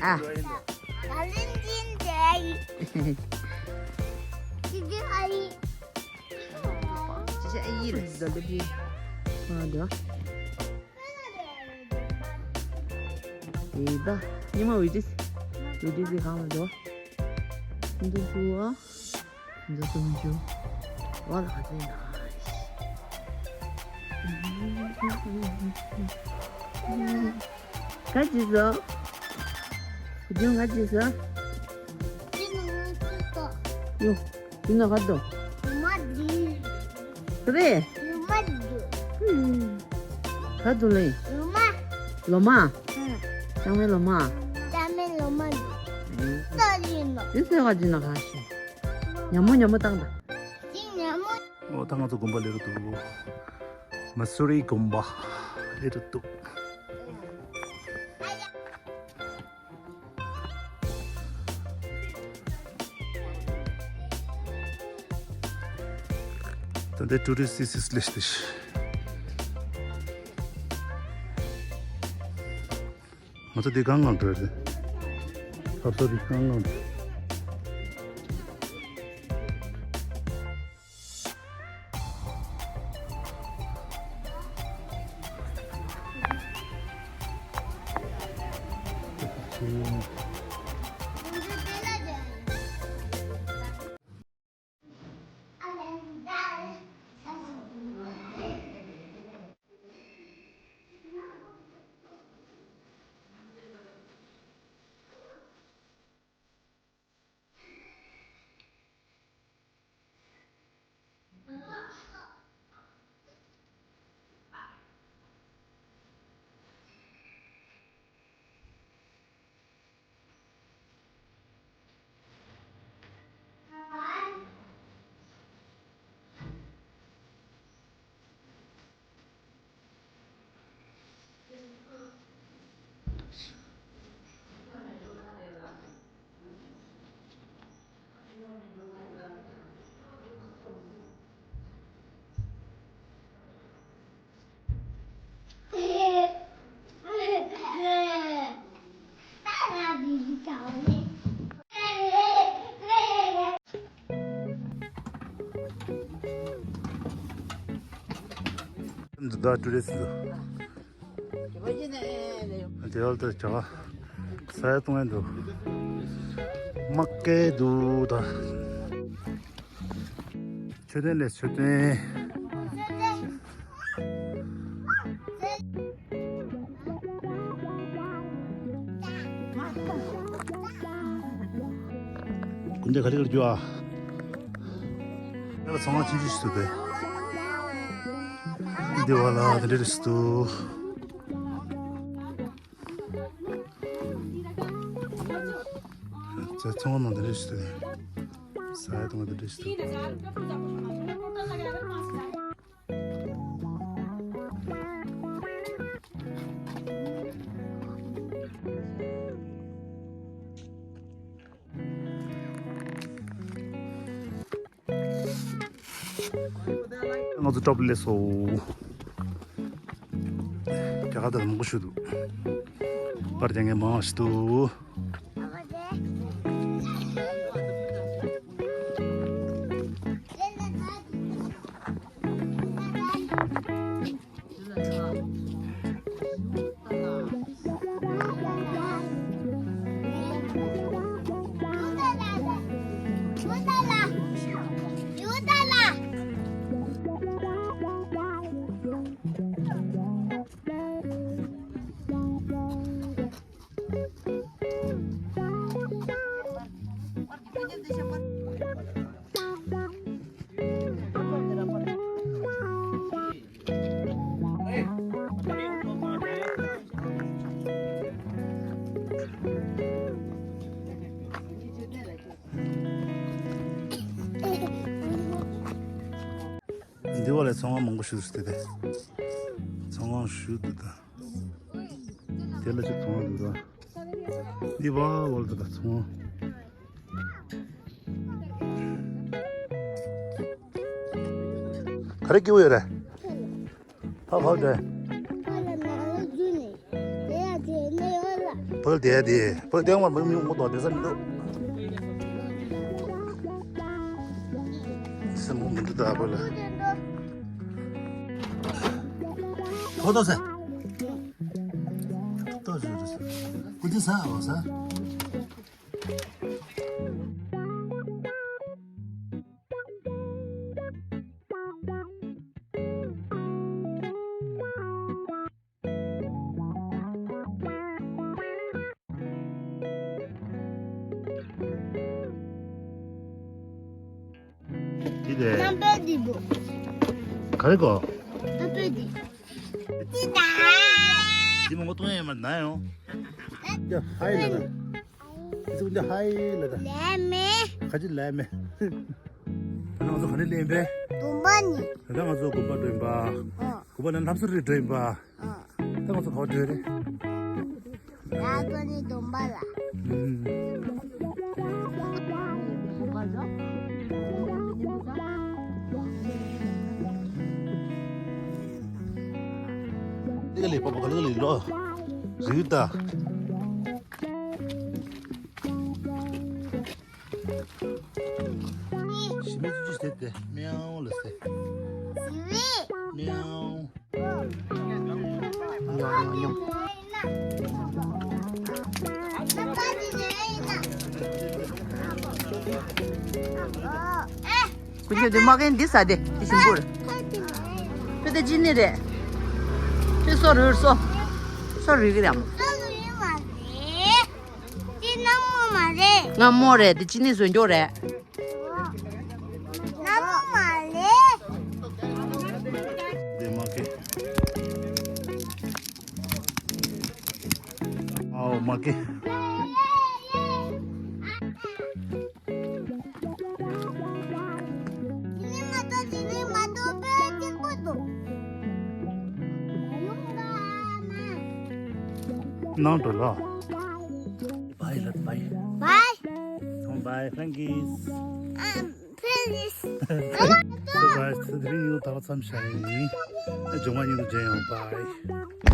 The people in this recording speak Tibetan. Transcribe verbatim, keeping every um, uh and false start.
ཨ། ད་ལན་ཅིན་ཏེ་ཨ་ཡི། ཅི་ཅི་ཨ་ཡི། ཅི་ཅི་ཨ་ཡི་རེད། ད་ལེ་པི། ཨ་འདུག་ཨེ་ད། ཉི་མ་བི་ཏི་སི། བི་ཏི་སི་གང་ལ་འདུག་འདུག་འདུག་ཨ། འདུག་འདུག་འདུག་ཨོ་ལ་ཁ་ཚན་ན། ག་ཅི་ཟོ། ཁུ་ཆུང་ག་ཅི་ཟོ། ཅི་ནུ་ཅི་ཏོ། ཡོ། དེ་ན་ག་འདུག་ལོ་མ་འདི། རེད། ལོ་མ་འདི། ཧུམ། ག་འདུག་ལེ། ལོ་མ། ལོ་མ། ཧུམ། ལྕང་མའི་ལོ་མ། ལྕང་མའི་ལོ་མ་འདི། ཧུམ། ཏོ་ཡིན་ནོ། དེ་ཟེར་ག་ཅི་ན་ག་ཤེས། ཉ་མོ་ཉ་མོ་བཏང་ད། ཅི་ཉ་མོ། ཨོ་ད་ང་ཚོ་དགོན་པ་སླེབས་འདུག་མ་སུ་རི་དགོན་པ་སླེབས་འདུག་ད་ལྟ་ཊུ་རི་སི་སི་སི་ལེ་སི་ཏེ་ཤི། ང་ཚོ་འདི་གང་གང་འགྲོ་རེད། ཁ་ཕྱོགས་འདི་གང་གང་འགྲོ། འདི་ད་ཊུ་རི་སི་ཊི། དེ་བར་དུ་བྱ་བ་ས་ཡ་གཏོང་ཡ་འདུག་མ་སྐད་འདུག་ད། མཆོད་རྟེན་ལས་མཆོད་རྟེན། དགོན་སྡེ་ག་རེ་ག་རེ་རྒྱུ་ཨ། ཡར་ཚང་མ་ཆུང་ཆུང་ཞིག་ཏུ་བསྡད། འདི་བ་ལ་དེ་འདྲ་རེད་ཞིག་ཏུ། ཚོང་ནང་དེ་འདྲ་ཞིག་ཏུ། ས་ཡ་དང་དེ་འདྲ་ཞིག་ཏུ། ང་ཚོ་ཊོབ་སླེབས་སོང་། རྒྱ་གར་དེར་མང་པོ་ཞིག་འདུག་པར་རྒྱག་མཁན་མང་ཞིག་འདུག་འདི་བ་ལས་ཚོང་བ་མང་པོ་ཞིག་འདུག་སྟེ། ཚོང་བ་ཞིག་འདུག་ད། དེ་ལ་ཅིག་ཚོང་བ་འདུག་ད། འདི་བ་བ་ལ་ད་ཚོང་བ། ག་རེ་སྐྱེ་བོ་ཡོད་རེད། ཕ་ཕ་འདྲ། ཕ་ལ་ནང་ལ་འཛུལ་ནས། དེ་ཡ་དེ་ནས་ཡོད་ལ། བོད་དེ་དེ་བོད་དེ་མ་མི་མི་མོ་དོ་དེ་ས་མི་འདུག་སེམས་མོ་མི་འདུག་ད་བོད་ལ། ཐོ་ཐོ་ས། ཐོ་ཐོ་ས། ཀུ་ཅི་ས་འོ་ས། དེ་ལས། རྣམ་པ་འདི་བོ། ག་རེ་གོ། རྣམ་པ་འདི། འདི་ད། འདི་མོ་གཏོང་ཡས་མ་ན་ཡོང་། ཡ་ཧའི་ལ་ད། འདི་ཚོ་འདི་ཧའི་ལ་ད། ལས་མེད། ག་ཅི་ལས་མེད། ད་ང་ཚོ་ག་ནས་ལེན་པས། དུམ་པ་ནི། ད་ང་ཚོ་དགོན་པ་འགྲོ་ཡིན་པ། ཨོ། དགོན་པ་ནས་ལྷ་ས་རུ་འགྲོ་ཡིན་པ། ཨོ། ད་ང་ཚོ་ག་པར་འགྲོ་རེད། ཡ་ཚོ་ནི་དུམ་པ་ལ། ཨུམ། ག་ལེ་པ་པ་ག་ལེ་ག་ལེ་ལོ། རིག་ད། ཞི་མི་ཅི་ཟེར་ཏེ་མེའོ་ལ་ཟེར། ཞི་མི། མེའོ། ཉོ་ཉོ་ཉོ། ཀུན་སྤྱོད་འདི་མ་གན་འདི་ཟ་དེ་འདི་ཞིམ་པོ་རེད། ཁྱོད་དེ་ཅི་ནི་རེད། ཁྱོད་སོ་རུལ་སོ། སོ་རུལ་གི་རེད་མོ། སོ་རུལ་མ་རེད། དེ་སྔ་མོ་མ་རེད། སྔ་མོ་རེད། དེ་ཅི་ནི་བཟོ་འཇོག་རེད། སྔ་མོ་མ་རེད། དེ་མ་ཀེ། ཨའོ་མ་ཀེ། དེ་ནི་མ་གཏོགས་དེ་ནི་མ་གཏོགས་དཔེ་གཅིག་པོ་འདུག་ནང་དུ་ལོ། Bye ལབ་bye། Bye། Come bye Frankies། ཨམ། Frankies། So guys, དེ་རིང་ཡོད་ཐག་མཚམས་བཞག་ཡིན། ཨ་ཇོ་མ་ཉིད་དུ་མཇལ་ཡོང་bye།